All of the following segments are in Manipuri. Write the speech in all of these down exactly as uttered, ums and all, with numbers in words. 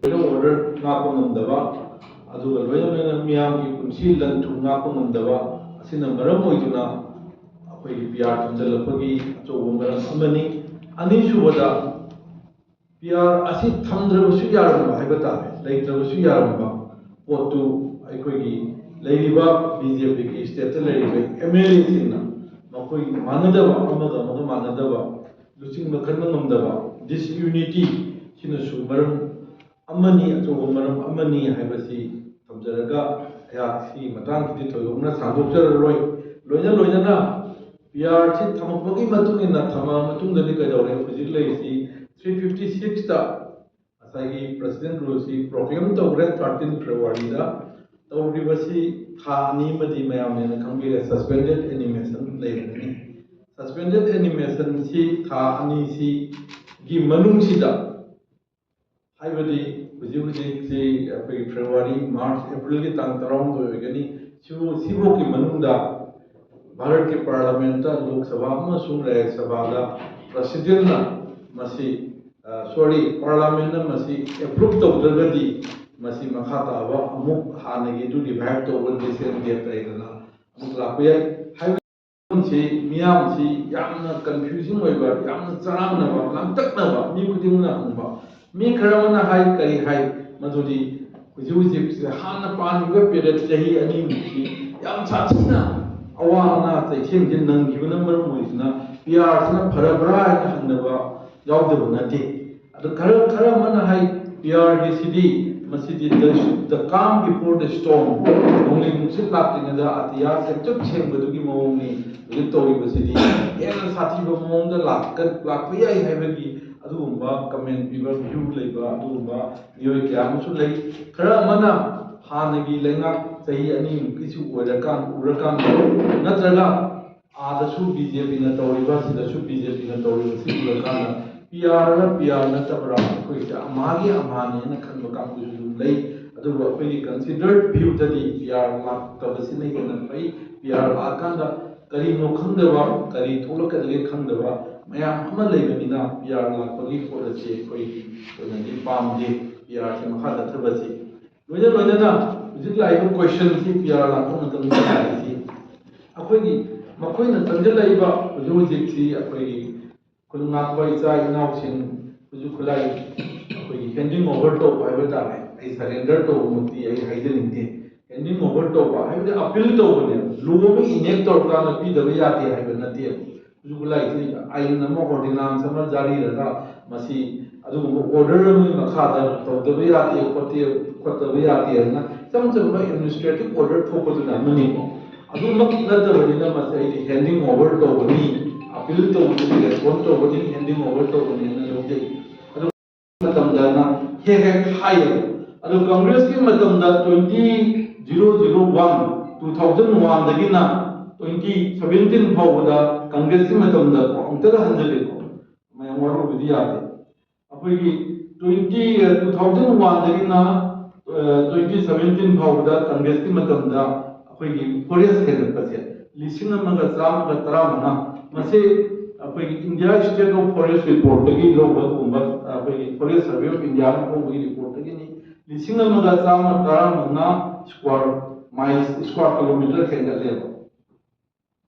ꯂꯣꯏꯅ ꯑꯣꯔꯗꯔ ꯉꯥꯛꯄ ꯉꯝꯗꯕ, ꯑꯗꯨꯒ ꯂꯣꯏꯅ ꯂꯣꯏꯅ ꯃꯤꯌꯥꯝꯒꯤ ꯄꯨꯟꯁꯤ ꯂꯟ ꯊꯨꯝ ꯉꯥꯛꯄ ꯉꯝꯗꯕ ꯑꯁꯤꯅ ꯃꯔꯝ ꯑꯣꯏꯗꯨꯅ ꯑꯩꯈꯣꯏꯒꯤ ꯄꯤ ꯑꯥꯔ ꯊꯝꯖꯤꯜꯂꯛꯄꯒꯤ ꯑꯆꯧꯕ ꯃꯔꯝ ꯑꯃꯅꯤ꯫ ꯑꯅꯤꯁꯨꯕꯗ, ꯄꯤ ꯑꯥꯔ ꯑꯁꯤ ꯊꯝꯗ꯭ꯔꯕꯁꯨ ꯌꯥꯔꯝꯕ ꯍꯥꯏꯕ ꯇꯥꯔꯦ, ꯂꯩꯇ꯭ꯔꯕꯁꯨ ꯌꯥꯔꯝꯕ ꯄꯣꯠꯇꯨ ꯑꯩꯈꯣꯏꯒꯤ ꯂꯩꯔꯤꯕ ꯕꯤ ꯖꯦ ꯄꯤꯒꯤ ꯁ꯭ꯇꯦꯠꯇ ꯂꯩꯔꯤꯕ ꯑꯦꯝ ꯑꯦꯜ ꯑꯦꯁꯤꯡꯅ ꯃꯈꯣꯏ ꯃꯥꯟꯅꯗꯕ, ꯑꯃꯒ ꯑꯃꯒ ꯃꯥꯟꯅꯗꯕ, ꯂꯨꯆꯤꯡꯕ ꯈꯟꯕ ꯉꯝꯗꯕ, ꯗꯤꯁꯌꯨꯅꯤꯇꯤ ꯁꯤꯅꯁꯨ ꯃꯔꯝ ꯑꯃꯅꯤ, ꯑꯆꯧꯕ ꯃꯔꯝ ꯑꯃꯅꯤ ꯍꯥꯏꯕꯁꯤ ꯊꯝꯖꯔꯒ ꯑꯩꯍꯥꯛ ꯁꯤꯒꯤ ꯃꯇꯥꯡꯁꯤꯗꯤ ꯊꯣꯏꯗꯣꯛꯅ ꯁꯥꯡꯗꯣꯛꯆꯔꯔꯣꯏ꯫ ꯂꯣꯏꯅ ꯂꯣꯏꯅꯅ ꯄꯤ ꯑꯥꯔ ꯁꯤ ꯊꯝꯃꯛꯄꯒꯤ ꯃꯇꯨꯡ ꯏꯟꯅ, ꯊꯝꯃ ꯃꯇꯨꯡꯗꯗꯤ ꯀꯩꯗꯧꯔꯦ? ꯍꯧꯖꯤꯛ ꯂꯩꯔꯤꯁꯤ ꯊ꯭ꯔꯤ ꯐꯤꯐꯇꯤ ꯁꯤꯛꯁꯇ ꯉꯁꯥꯏꯒꯤ ꯄ꯭ꯔꯁꯤꯗꯦꯟ ꯔꯨꯜꯁꯤ ꯄ꯭ꯔꯣꯀ꯭ꯂꯦꯝ ꯇꯧꯈ꯭ꯔꯦ ꯊꯥꯔꯇꯤꯟ ꯐꯦꯕ꯭ꯔꯨꯋꯥꯔꯤꯗ꯫ ꯇꯧꯔꯤꯕꯁꯤ ꯊꯥ ꯑꯅꯤ ꯑꯃꯗꯤ ꯃꯌꯥꯝꯅ ꯍꯦꯟꯅ ꯈꯪꯕꯤꯔꯦ, ꯁꯁꯄꯦꯟꯗꯦꯠ ꯑꯦꯅꯤꯃꯦꯁꯟ ꯂꯩꯔꯒꯅꯤ꯫ ꯁꯁꯄꯦꯟꯗꯦꯠ ꯑꯦꯅꯤꯃꯦꯁꯟꯁꯤ ꯊꯥ ꯑꯅꯤꯁꯤꯒꯤ ꯃꯅꯨꯡꯁꯤꯗ, ꯍꯥꯏꯕꯗꯤ ꯍꯧꯖꯤꯛ ꯍꯧꯖꯤꯛꯁꯤ ꯑꯩꯈꯣꯏꯒꯤ ꯐꯦꯕ꯭ꯔꯨꯋꯥꯔꯤ, ꯃꯥꯔꯆ, ꯑꯦꯄ꯭ꯔꯤꯜꯒꯤ ꯇꯥꯡ ꯇꯔꯥꯍꯨꯝꯗꯣꯏ ꯑꯣꯏꯒꯅꯤ꯫ ꯁꯤꯕꯨ, ꯁꯤꯐꯥꯎꯒꯤ ꯃꯅꯨꯡꯗ ꯚꯥꯔꯠꯀꯤ ꯄꯥꯔꯂꯥꯃꯦꯟꯇ, ꯂꯣꯛ ꯁꯚꯥ ꯑꯃꯁꯨꯡ ꯔꯥꯖ꯭ꯌ ꯁꯚꯥꯗ ꯄ꯭ꯔꯁꯤꯗꯦꯟꯅ ꯃꯁꯤ, ꯑ, ꯁꯣꯔꯤ, ꯄꯥꯔꯂꯥꯃꯦꯟꯅ ꯃꯁꯤ ꯑꯦꯄ꯭ꯔꯨꯞ ꯇꯧꯗ꯭ꯔꯒꯗꯤ ꯃꯁꯤ ꯃꯈꯥ ꯇꯥꯕ ꯑꯃꯨꯛ ꯍꯥꯟꯅꯒꯤ ꯑꯗꯨ ꯔꯤꯚꯥꯏꯚ ꯇꯧꯕ ꯗꯤꯁꯦꯟ ꯗꯦꯠ ꯍꯥꯏꯗꯅ ꯑꯃꯨꯛ ꯂꯥꯛꯄ ꯌꯥꯏ꯫ ꯍꯥꯏꯕ ꯁꯤ ꯃꯤꯌꯥꯝꯁꯤ ꯌꯥꯝꯅ ꯀꯟꯐ꯭ꯌꯨꯖꯤꯡ ꯑꯣꯏꯕ, ꯌꯥꯝꯅ ꯆꯔꯥꯡꯅꯕ, ꯂꯥꯡꯇꯛꯅꯕ, ꯃꯤ ꯈꯨꯗꯤꯡꯃꯛꯅ ꯍꯪꯕ꯫ ꯃꯤ ꯈꯔ ꯑꯃꯅ ꯍꯥꯏ, ꯀꯔꯤ ꯍꯥꯏ? ꯃꯗꯨꯗꯤ ꯍꯧꯖꯤꯛ ꯍꯧꯖꯤꯛꯁꯦ ꯍꯥꯟꯅ ꯄꯥꯟꯈꯤꯕ ꯄꯦꯔꯦꯠ ꯆꯍꯤ ꯑꯅꯤꯃꯨꯛꯁꯤ ꯌꯥꯝ ꯁꯥꯊꯤꯅ ꯑꯋꯥ ꯑꯅꯥ ꯆꯩꯊꯦꯡꯁꯦ ꯅꯪꯈꯤꯕꯅ ꯃꯔꯝ ꯑꯣꯏꯗꯨꯅ ꯄꯤ ꯑꯥꯔꯁꯤꯅ ꯐꯔꯕ꯭ꯔꯥ ꯍꯥꯏꯅ ꯍꯪꯅꯕ ꯌꯥꯎꯗꯕ ꯅꯠꯇꯦ꯫ ꯑꯗꯨ ꯈꯔ, ꯈꯔ ꯑꯃꯅ ꯍꯥꯏ, ꯄꯤ ꯑꯥꯔꯒꯤꯁꯤꯗꯤ, ꯃꯁꯤꯗꯤ the, the calm before the storm, ꯅꯣꯡꯂꯩ ꯅꯨꯡꯁꯤꯠ ꯂꯥꯛꯇ꯭ꯔꯤꯉꯩꯗ ꯑꯇꯤꯌꯥ ꯆꯦꯛꯆꯛ ꯁꯦꯡꯕꯗꯨꯒꯤ ꯃꯑꯣꯡꯅꯤ꯫ ꯍꯧꯖꯤꯛ ꯇꯧꯔꯤꯕꯁꯤꯗꯤ ꯍꯦꯟꯅ ꯁꯥꯊꯤꯕ ꯃꯑꯣꯡꯗ ꯂꯥꯛꯀ-, ꯂꯥꯛꯄ ꯌꯥꯏ ꯍꯥꯏꯕꯒꯤ ꯑꯗꯨꯒꯨꯝꯕ ꯀꯃꯦꯟ ꯄꯤꯕ, ꯚ꯭ꯌꯨ ꯂꯩꯕ ꯑꯗꯨꯒꯨꯝꯕ ꯃꯤꯑꯣꯏ ꯀꯌꯥ ꯑꯃꯁꯨ ꯂꯩ꯫ ꯈꯔ ꯑꯃꯅ ꯍꯥꯟꯅꯒꯤ ꯂꯩꯉꯥꯛ ꯆꯍꯤ ꯑꯅꯤꯃꯨꯛꯀꯤꯁꯨ ꯑꯣꯏꯔꯀꯥꯟ-, ꯎꯔꯀꯥꯟꯗ, ꯅꯠꯇ꯭ꯔꯒ ꯑꯥꯗꯁꯨ ꯕꯤ ꯖꯦ ꯄꯤꯅ ꯇꯧꯔꯤꯕ, ꯁꯤꯗꯁꯨ ꯕꯤ ꯖꯦ ꯄꯤꯅ ꯇꯧꯔꯤꯕꯁꯤ ꯎꯔꯀꯥꯟꯗ, ꯄꯤ ꯑꯥꯔꯔ ꯄꯤ ꯑꯥꯔ ꯅꯠꯇꯕ꯭ꯔꯥ, ꯑꯩꯈꯣꯏꯁꯦ ꯑꯃꯍꯥꯒꯤ ꯑꯃꯍꯥꯅꯦꯅ ꯈꯟꯕ ꯀꯥꯡꯕꯨꯁꯨ ꯑꯗꯨꯝ ꯂꯩ꯫ ꯑꯗꯨꯕꯨ ꯑꯩꯈꯣꯏꯒꯤ ꯀꯟꯁꯤꯗꯔꯠ ꯚ꯭ꯌꯨꯗꯗꯤ ꯄꯤ ꯑꯥꯔ ꯂꯥꯛꯇꯕꯁꯤꯅ ꯍꯦꯟꯅ ꯐꯩ꯫ ꯄꯤ ꯑꯥꯔ ꯂꯥꯛꯑꯀꯥꯟꯗ ꯀꯔꯤꯅꯣ ꯈꯪꯗꯕ, ꯀꯔꯤ ꯊꯣꯛꯂꯛꯀꯗꯒꯦ ꯈꯪꯗꯕ ꯃꯌꯥꯝ ꯑꯃ ꯂꯩꯕꯅꯤꯅ, ꯄꯤ ꯑꯥꯔ ꯂꯥꯛꯄꯒꯤ ꯄꯣꯠ ꯑꯁꯤ ꯑꯩꯈꯣꯏꯒꯤ ꯑꯣꯏꯅꯗꯤ ꯄꯥꯝꯗꯦ꯫ ꯄꯤ ꯑꯥꯔꯁꯤ ꯃꯈꯥ ꯆꯠꯊꯕꯁꯤ꯫ ꯂꯣꯏꯅ ꯂꯣꯏꯅꯅ ꯍꯧꯖꯤꯛ ꯂꯥꯛꯏꯕ ꯀꯣꯏꯁꯟꯁꯤ ꯄꯤ ꯑꯥꯔ ꯂꯥꯛꯄ ꯃꯇꯝꯗ ꯂꯥꯛꯏꯁꯤ ꯑꯩꯈꯣꯏꯒꯤ ꯃꯈꯣꯏꯅ ꯆꯪꯁꯤꯜꯂꯛꯏꯕ ꯍꯧꯖꯤꯛ ꯍꯧꯖꯤꯛꯁꯤ ꯑꯩꯈꯣꯏꯒꯤ ꯈꯨꯟ ꯉꯥꯛꯄ ꯏꯆꯥ ꯏꯅꯥꯎꯁꯤꯡ ꯈꯨꯠꯁꯨ ꯈꯨꯠꯂꯥꯏ ꯑꯩꯈꯣꯏꯒꯤ ꯍꯦꯟꯗꯤꯡ ꯑꯣꯚꯔ ꯇꯧꯕ ꯍꯥꯏꯕ ꯇꯥꯔꯦ꯫ ꯑꯩ ꯁꯔꯦꯟꯗꯔ ꯇꯧꯕꯃꯛꯇꯤ ꯑꯩ ꯍꯥꯏꯖꯅꯤꯡꯗꯦ꯫ ꯍꯦꯟꯗꯤꯡ ꯑꯣꯚꯔ ꯇꯧꯕ ꯍꯥꯏꯕꯗꯤ ꯑꯄꯤꯜ ꯇꯧꯕꯅꯦꯕ꯫ ꯂꯣ ꯑꯃ ꯏꯅꯦꯛ ꯇꯧꯔꯀꯥꯟꯗ ꯄꯤꯗꯕ ꯌꯥꯗꯦ ꯍꯥꯏꯕ ꯅꯠꯇꯦꯕ꯫ ꯈꯨꯠꯁꯨ ꯈꯨꯠꯂꯥꯏꯁꯤ ꯑꯥꯏꯟ ꯑꯃ, ꯑꯣꯔꯗꯤꯅꯥꯟꯁ ꯑꯃ ꯖꯥꯔꯤ ꯂꯩꯔꯒ ꯃꯁꯤ ꯑꯗꯨꯒꯨꯝꯕ ꯑꯣꯔꯗꯔ ꯑꯃꯒꯤ ꯃꯈꯥꯗ ꯇꯧꯗꯕ ꯌꯥꯗꯦ, ꯈꯣꯠꯇꯦ, ꯈꯣꯠꯇꯕ ꯌꯥꯗꯦ ꯍꯥꯏꯅ ꯏꯆꯝ ꯆꯝꯕ ꯑꯦꯗꯃꯤꯅꯤꯁꯇ꯭ꯔꯦꯇꯤꯚ ꯑꯣꯔꯗꯔ ꯊꯣꯛꯄꯗꯨꯅ ꯑꯃꯅꯤꯀꯣ꯫ ꯑꯗꯨꯃꯛ ꯅꯠꯇꯕꯅꯤꯅ ꯃꯁꯤ ꯑꯩꯗꯤ ꯍꯦꯟꯗꯤꯡ ꯑꯣꯚꯔ ꯇꯧꯕꯅꯤ, ꯑꯄꯤꯜ ꯇꯧꯕꯅꯤ, ꯔꯦꯁꯄꯣꯟ ꯇꯧꯕꯅꯤ, ꯍꯦꯟꯗꯤꯡ ꯑꯣꯚꯔ ꯇꯧꯕꯅꯤ ꯍꯥꯏꯅ ꯂꯧꯖꯩ꯫ ꯑꯗꯨ ꯃꯇꯝꯗꯅ ꯍꯦꯛ ꯍꯦꯛ ꯍꯥꯏꯌꯦꯕ꯫ ꯑꯗꯨ ꯀꯪꯒ꯭ꯔꯦꯁꯀꯤ ꯃꯇꯝꯗ twenty zero zero one, two thousand one ꯗꯒꯤꯅ twenty seventeen ꯐꯥꯎꯕꯗ ꯀꯪꯒ꯭ꯔꯦꯁꯀꯤ ꯃꯇꯝꯗ ꯀꯣ, ꯑꯃꯨꯛꯇꯒ ꯍꯟꯖꯒꯦꯀꯣ, ꯃꯌꯥꯝ ꯋꯥꯔꯧꯕꯗꯤ ꯌꯥꯗꯦ꯫ ꯑꯩꯈꯣꯏꯒꯤ twenty, two thousand one ꯗꯒꯤꯅ twenty seventeen ꯐꯥꯎꯕꯗ ꯀꯪꯒ꯭ꯔꯦꯁꯀꯤ ꯃꯇꯝꯗ ꯑꯩꯈꯣꯏꯒꯤ ꯐꯣꯔꯦꯁ ꯍꯦꯟꯒꯠꯄꯁꯦ ꯂꯤꯁꯤꯡ ꯑꯃꯒ ꯆꯥꯝꯃꯒ ꯇꯔꯥꯃꯉꯥ꯫ ꯃꯁꯤ ꯑꯩꯈꯣꯏꯒꯤ ꯏꯟꯗꯤꯌꯥ ꯏꯟꯁꯇꯤꯇ꯭ꯌꯨꯠ ꯑꯣꯐ ꯐꯣꯔꯦꯁ ꯔꯤꯄꯣꯔꯠꯇꯒꯤ ꯂꯧꯕ ꯑꯗꯨꯒꯨꯝꯕ, ꯑꯩꯈꯣꯏꯒꯤ ꯐꯣꯔꯦꯁ ꯁꯔꯚꯦ ꯑꯣꯐ ꯏꯟꯗꯤꯌꯥꯅ ꯐꯣꯡꯕꯒꯤ ꯔꯤꯄꯣꯔꯠꯇꯒꯤꯅꯤ꯫ ꯂꯤꯁꯤꯡ ꯑꯃꯒ ꯆꯥꯝꯃ ꯇꯔꯥꯃꯉꯥ ꯁ꯭ꯀ꯭ꯋꯥꯔ ꯃꯥꯏꯜꯁ, ꯁ꯭ꯀ꯭ꯋꯥꯔ ꯀꯤꯂꯣꯃꯤꯇꯔ ꯍꯦꯟꯒꯠꯂꯦꯕ꯫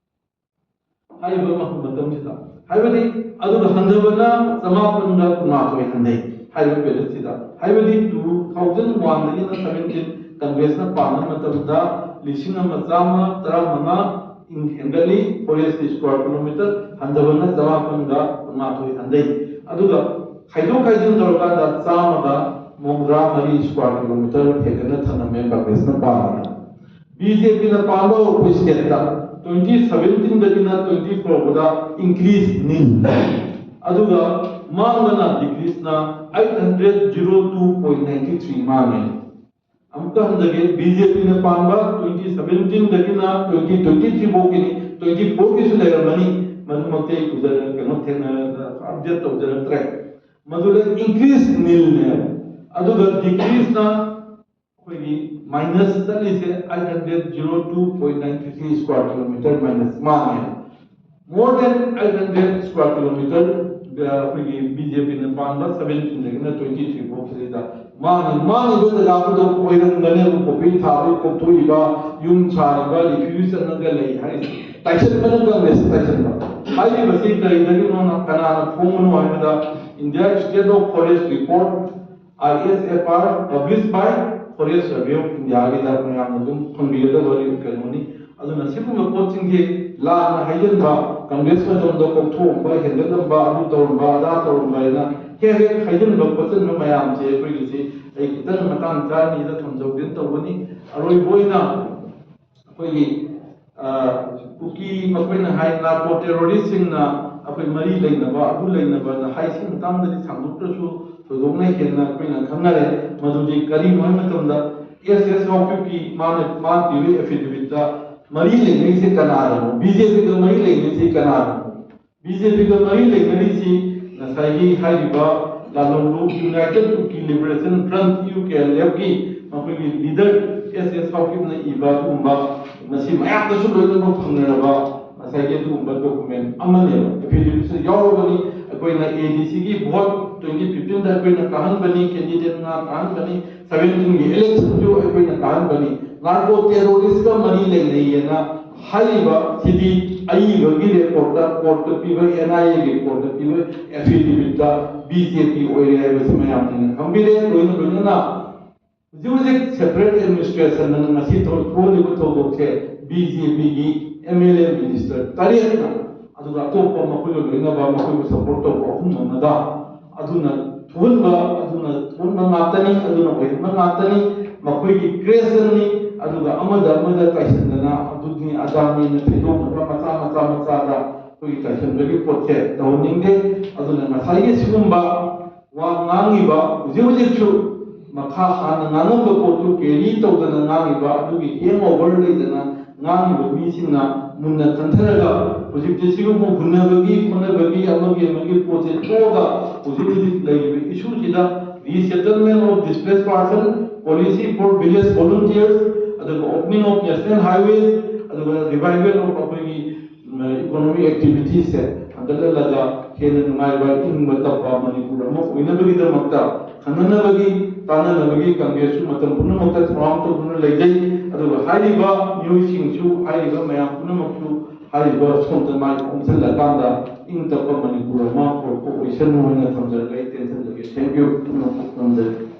ꯍꯥꯏꯔꯤꯕ ꯃꯇꯝꯁꯤꯗ ꯍꯥꯏꯕꯗꯤ, ꯑꯗꯨꯒ ꯍꯟꯊꯕꯅ ꯆꯃꯥꯄꯟꯒ ꯀꯨꯟꯃꯥꯊꯣꯏ ꯍꯟꯊꯩ꯫ ꯍꯥꯏꯔꯤꯕ ꯄꯦꯔꯤꯌꯠꯁꯤꯗ ꯍꯥꯏꯕꯗꯤ two thousand one ꯗꯒꯤꯅ seventeen ꯀꯪꯒ꯭ꯔꯦꯁꯅ ꯄꯥꯟꯕ ꯃꯇꯝꯗ ꯂꯤꯁꯤꯡ ꯑꯃ ꯆꯥꯝꯃ ꯇꯔꯥꯃꯉꯥ ꯍꯦꯟꯒꯠꯂꯤ꯫ ꯐꯣꯔꯦꯁꯀꯤ ꯁ꯭ꯀ꯭ꯋꯥꯔ ꯀꯤꯂꯣꯃꯤꯇꯔ ꯍꯟꯊꯕꯅ ꯆꯃꯥꯄꯟꯒ ꯀꯨꯟꯃꯥꯊꯣꯏ ꯍꯟꯊꯩ꯫ ꯑꯗꯨꯒ ꯈꯥꯏꯗꯣꯛ ꯈꯥꯏꯖꯤꯟ ꯇꯧꯔꯀꯥꯟꯗ ꯆꯥꯝꯃꯒ ꯃꯧꯗ꯭ꯔꯥ ꯃꯔꯤ ꯁ꯭ꯀ꯭ꯋꯥꯔ ꯀꯤꯂꯣꯃꯤꯇꯔ ꯍꯦꯟꯒꯠꯅ ꯊꯝꯂꯝꯃꯦ ꯀꯪꯒ꯭ꯔꯦꯁꯅ ꯄꯥꯟꯕꯅ꯫ ꯕꯤ ꯖꯦ ꯄꯤꯅ ꯄꯥꯟꯕ ꯑꯩꯈꯣꯏ ꯁ꯭ꯇꯦꯠꯇ twenty seventeen ꯗꯒꯤꯅ twenty ꯐꯥꯎꯕꯗ increase nil꯫ ꯑꯗꯨꯒ ꯃꯥꯡꯕꯅ, decrease ꯅ eight hundred zero two point ninety three ꯃꯥꯡꯉꯦ꯫ ꯑꯃꯨꯛꯀ ꯍꯟꯖꯒꯦ, ꯕꯤ ꯖꯦ ꯄꯤꯅ ꯄꯥꯟꯕ twenty seventeen ꯗꯒꯤꯅ twenty twenty three ꯐꯥꯎꯒꯤꯅꯤ, twenty four ꯒꯤꯁꯨ ꯂꯩꯔꯝꯃꯅꯤ, ꯃꯗꯨꯃꯛꯇꯤ ꯑꯩ ꯎꯖꯔ-, ꯀꯩꯅꯣ ꯊꯦꯡꯅ-, update ꯇꯧꯖꯔꯛꯇ꯭ꯔꯦ꯫ ꯃꯗꯨꯗ increase nil ꯅꯦ꯫ ꯑꯗꯨꯒ decrease ꯅ ꯑꯩꯈꯣꯏꯒꯤ ꯃꯥꯏꯅꯁ ꯆꯠꯂꯤꯁꯦ eight hundred zero two point ninety three square kilometer minus ꯃꯥꯡꯉꯦ꯫ More than eight hundred square kilometer ꯑꯩꯈꯣꯏꯒꯤ ꯕꯤ ꯖꯦ ꯄꯤꯅ ꯄꯥꯟꯕ ꯁꯚꯦꯟꯇꯤꯟꯗꯒꯤꯅ ꯇ꯭ꯋꯦꯟꯇꯤ ꯊ꯭ꯔꯤ ꯐꯥꯎ ꯁꯤꯗꯩꯗ ꯃꯥꯅ ꯃꯥꯡꯉꯤꯕ ꯖꯒꯥꯗꯨꯗ ꯑꯣꯏꯔꯝꯒꯅꯦꯕ꯫ ꯀꯣꯐꯤ ꯊꯥꯕꯒꯤ ꯀꯣꯛꯊꯣꯛꯏꯕ, ꯌꯨꯝ ꯁꯥꯔꯤꯕ, ꯔꯤꯐ꯭ꯌꯨꯖꯤ ꯆꯠꯂꯒ ꯂꯩ ꯍꯥꯏꯔꯤꯁꯦ ꯇꯥꯏꯁꯟꯕꯅ ꯀꯪꯒ꯭ꯔꯦꯁ ꯇꯥꯏꯁꯟꯕ꯫ ꯍꯥꯏꯔꯤꯕꯁꯤ ꯀꯔꯤꯗꯒꯤꯅꯣ, ꯀꯅꯥꯅ ꯐꯣꯡꯕꯅꯣ ꯍꯥꯏꯕꯗ, India State of Forest Report, I S F R, published by Forest Survey of India ꯒꯤꯗ ꯃꯌꯥꯝꯅ ꯑꯗꯨꯝ ꯐꯪꯕꯤꯒꯗꯕ ꯀꯩꯅꯣꯅꯤ꯫ ꯑꯗꯨꯅ ꯁꯤꯒꯨꯝꯕ ꯄꯣꯠꯁꯤꯡꯁꯤ ꯂꯥꯟꯅ ꯍꯥꯏꯖꯤꯟꯕ, ꯀꯪꯒ꯭ꯔꯦꯁ ꯃꯇꯝꯗ ꯀꯣꯛꯊꯣꯛꯑꯝꯕ, ꯍꯦꯟꯒꯠꯂꯝꯕ, ꯑꯗꯨ ꯇꯧꯔꯝꯕ, ꯑꯗꯥ ꯇꯧꯔꯝꯕ ꯍꯥꯏꯅ ꯍꯦꯛ ꯍꯦꯛ ꯍꯥꯏꯖꯤꯟꯕ ꯈꯣꯠꯆꯤꯟꯕ ꯃꯌꯥꯝꯁꯦ ꯑꯩꯈꯣꯏꯒꯤꯁꯤ ꯑꯩ ꯈꯤꯇꯪ ꯃꯇꯥꯡ ꯆꯥꯔꯤꯉꯩꯗ ꯊꯝꯖꯧꯒꯦꯅ ꯇꯧꯕꯅꯤ꯫ ꯑꯔꯣꯏꯕ ꯑꯣꯏꯅ ꯑꯩꯈꯣꯏꯒꯤ, ꯑ, ꯀꯨꯀꯤ ꯃꯈꯣꯏꯅ ꯍꯥꯏ ꯅꯥꯔꯀꯣ ꯇꯦꯔꯣꯔꯤꯁꯁꯤꯡꯅ ꯑꯩꯈꯣꯏ ꯃꯔꯤ ꯂꯩꯅꯕ, ꯑꯗꯨ ꯂꯩꯅꯕꯅ ꯍꯥꯏ꯫ ꯁꯤ ꯃꯇꯥꯡꯗꯗꯤ ꯁꯥꯡꯗꯣꯛꯇ꯭ꯔꯁꯨ ꯊꯣꯏꯗꯣꯛꯅ ꯍꯦꯟꯅ ꯑꯩꯈꯣꯏꯅ ꯈꯪꯅꯔꯦ꯫ ꯃꯗꯨꯗꯤ ꯀꯔꯤꯅꯣ ꯍꯥꯏꯕ ꯃꯇꯝꯗ, ꯑꯦꯁ ꯑꯦꯁ ꯍꯥꯎꯀꯤꯞꯀꯤ ꯃꯥꯅ, ꯃꯥ ꯄꯤꯕ ꯑꯦꯐꯤꯗꯦꯕꯤꯠꯇ ꯃꯔꯤ ꯂꯩꯅꯔꯤꯁꯦ ꯀꯅꯥꯅꯣ? ꯕꯤ ꯖꯦ ꯄꯤꯒ ꯃꯔꯤ ꯂꯩꯅꯔꯤꯁꯦ ꯀꯅꯥꯅꯣ? ꯕꯤ ꯖꯦ ꯄꯤꯒ ꯃꯔꯤ ꯂꯩꯅꯔꯤꯁꯤ ꯉꯁꯥꯏꯒꯤ ꯍꯥꯏꯔꯤꯕ ꯂꯥꯂꯣꯡꯂꯨ United Kuki Liberation Front, U K L ꯑꯦꯐꯀꯤ ꯃꯈꯣꯏꯒꯤ ꯂꯤꯗꯔ ꯑꯦꯁ ꯑꯦꯁ ꯍꯥꯎꯀꯤꯞꯅ ꯏꯕ ꯑꯗꯨꯒꯨꯝꯕ, ꯃꯁꯤ ꯃꯌꯥꯝꯗꯁꯨ ꯂꯣꯏꯅꯃꯛ ꯐꯪꯅꯔꯕ ꯉꯁꯥꯏꯒꯤ ꯑꯗꯨꯒꯨꯝꯕ ꯗꯣꯀꯨꯃꯦꯟ ꯑꯃꯅꯦꯕ꯫ ꯑꯦꯐꯤꯗꯦꯕꯤꯠꯁꯨ ꯌꯥꯎꯔꯕꯅꯤ꯫ ꯑꯩꯈꯣꯏꯅ ꯑꯦ ꯗꯤ ꯁꯤꯒꯤ ꯚꯣꯠ ꯇ꯭ꯋꯦꯟꯇꯤ ꯐꯤꯐꯇꯤꯟꯗ ꯑꯩꯈꯣꯏꯅ ꯀꯥꯍꯟꯕꯅꯤ, ꯀꯦꯟꯗꯤꯗꯦꯠ ꯃꯉꯥ ꯀꯥꯍꯟꯕꯅꯤ, ꯁꯚꯦꯟꯇꯤꯟꯒꯤ ꯏꯂꯦꯛꯁꯟꯁꯨ ꯑꯩꯈꯣꯏꯅ ꯀꯥꯍꯟꯕꯅꯤ꯫ ꯅꯥꯔꯀꯣ ꯇꯦꯔꯣꯔꯤꯁꯀ ꯃꯔꯤ ꯂꯩꯅꯩꯌꯦꯅ ꯍꯥꯏꯔꯤꯕ ꯁꯤꯗꯤ ꯑꯏꯕꯒꯤ ꯔꯦꯀꯣꯔꯠꯇ, ꯀꯣꯔꯠꯇ ꯄꯤꯕ, ꯑꯦꯟ ꯑꯥꯏ ꯑꯦꯒꯤ ꯀꯣꯔꯠꯇ ꯄꯤꯕ ꯑꯦꯐꯤꯗꯦꯕꯤꯠꯇ ꯕꯤ ꯖꯦ ꯄꯤ ꯑꯣꯏꯔꯦ ꯍꯥꯏꯕꯁꯤ ꯃꯌꯥꯝꯅ ꯈꯪꯕꯤꯔꯦ꯫ ꯂꯣꯏꯅ ꯂꯣꯏꯅꯅ ꯍꯧꯖꯤꯛ ꯍꯧꯖꯤꯛ ꯁꯦꯄꯔꯦꯠ ꯑꯦꯗꯃꯤꯅꯤꯁꯇ꯭ꯔꯦꯁꯟ ꯑꯅ ꯉꯁꯤ ꯊꯣꯛ-, ꯊꯣꯛꯍꯜꯂꯤꯕ ꯊꯧꯗꯣꯛꯁꯦ ꯕꯤ ꯖꯦ ꯄꯤꯒꯤ ꯑꯦꯝ ꯑꯦꯜ ꯑꯦ ꯃꯤꯅꯤꯁꯇꯔ ꯇꯔꯦꯠꯅ, ꯑꯗꯨꯒ ꯑꯇꯣꯞꯄ ꯃꯈꯣꯏꯒ ꯂꯣꯏꯅꯕ ꯃꯈꯣꯏꯕꯨ ꯁꯄꯣꯔꯠ ꯇꯧꯕ ꯑꯍꯨꯝ ꯑꯃꯒ, ꯑꯗꯨꯅ ꯊꯣꯛꯍꯟꯕ, ꯑꯗꯨꯅ ꯊꯣꯛꯍꯟꯕ ꯉꯥꯛꯇꯅꯤ, ꯑꯗꯨꯅ ꯑꯣꯏꯍꯟꯕ ꯉꯥꯛꯇꯅꯤ꯫ ꯃꯈꯣꯏꯒꯤ ꯀ꯭ꯔꯦꯁꯟꯅꯤ꯫ ꯑꯗꯨꯒ ꯑꯃꯗ ꯑꯃꯗ ꯇꯥꯏꯁꯟꯗꯅ ꯑꯗꯨꯅꯤ ꯑꯗꯥꯅꯤꯅ ꯊꯩꯗꯣꯛꯅꯕ ꯃꯆꯥ ꯃꯆꯥ ꯃꯆꯥꯗ ꯑꯩꯈꯣꯏꯒꯤ ꯇꯥꯏꯁꯟꯕꯒꯤ ꯄꯣꯠꯁꯦ ꯇꯧꯍꯟꯅꯤꯡꯗꯦ꯫ ꯑꯗꯨꯅ ꯉꯁꯥꯏꯒꯤ ꯁꯤꯒꯨꯝꯕ ꯋꯥ ꯉꯥꯡꯉꯤꯕ ꯍꯧꯖꯤꯛ ꯍꯧꯖꯤꯛꯁꯨ ꯃꯈꯥ ꯍꯥꯟꯅ ꯉꯥꯡꯉꯝꯕ ꯄꯣꯠꯇꯨ ꯀꯦꯔꯤ ꯇꯧꯗꯅ ꯉꯥꯡꯉꯤꯕ ꯑꯗꯨꯒꯤ ꯍꯦꯡ ꯑꯣꯚꯔ ꯂꯩꯗꯅ ꯉꯥꯡꯉꯤꯕ ꯃꯤꯁꯤꯡꯅ ꯃꯨꯟꯅ ꯈꯟꯊꯔꯒ ꯍꯧꯖꯤꯛꯇꯤ ꯁꯤꯒꯨꯝꯕ ꯍꯨꯟꯅꯕꯒꯤ ꯈꯣꯠꯅꯕꯒꯤ ꯑꯃꯒꯤ ꯑꯃꯒꯤ ꯄꯣꯠꯁꯦ ꯊꯣꯛꯑꯒ ꯍꯧꯖꯤꯛ ꯍꯧꯖꯤꯛ ꯂꯩꯔꯤꯕ ꯏꯁꯨꯁꯤꯗ resettlement of displaced person, policy for village volunteers, ꯑꯗꯨꯒ opening of national highways, ꯑꯗꯨꯒ revival of ꯑꯩꯈꯣꯏꯒꯤ economic activities ꯁꯦ ꯍꯦꯟꯒꯠꯍꯜꯂꯒ ꯍꯦꯟꯅ ꯅꯨꯡꯉꯥꯏꯕ, ꯏꯪꯕ ꯇꯞꯄ ꯃꯅꯤꯄꯨꯔ ꯑꯃ ꯑꯣꯏꯅꯕꯒꯤꯗꯃꯛꯇ ꯈꯟꯅꯅꯕꯒꯤ, ꯇꯥꯟꯅꯅꯕꯒꯤ ꯀꯪꯒ꯭ꯔꯦꯁꯁꯨ ꯃꯇꯝ ꯄꯨꯝꯅꯃꯛꯇ ꯊꯧꯔꯥꯡ ꯇꯧꯗꯨꯅ ꯂꯩꯖꯩ꯫ ꯑꯗꯨꯒ ꯍꯥꯏꯔꯤꯕ ꯃꯤꯑꯣꯏꯁꯤꯡꯁꯨ, ꯍꯥꯏꯔꯤꯕ ꯃꯌꯥꯝ ꯄꯨꯝꯅꯃꯛꯁꯨ ꯍꯥꯏꯔꯤꯕ ꯁꯣꯝꯗ ꯃꯥꯏ ꯑꯣꯟꯁꯤꯜꯂꯀꯥꯟꯗ ꯏꯪ ꯇꯞꯄ ꯃꯅꯤꯄꯨꯔ ꯑꯃ ꯄꯨꯔꯛꯄ ꯑꯣꯏꯁꯅꯨ ꯍꯥꯏꯅ ꯊꯝꯖꯔꯒ ꯑꯩ ꯇꯦꯟꯁꯤꯟꯖꯒꯦ꯫ Thank you꯫ ꯊꯝꯖꯔꯦ꯫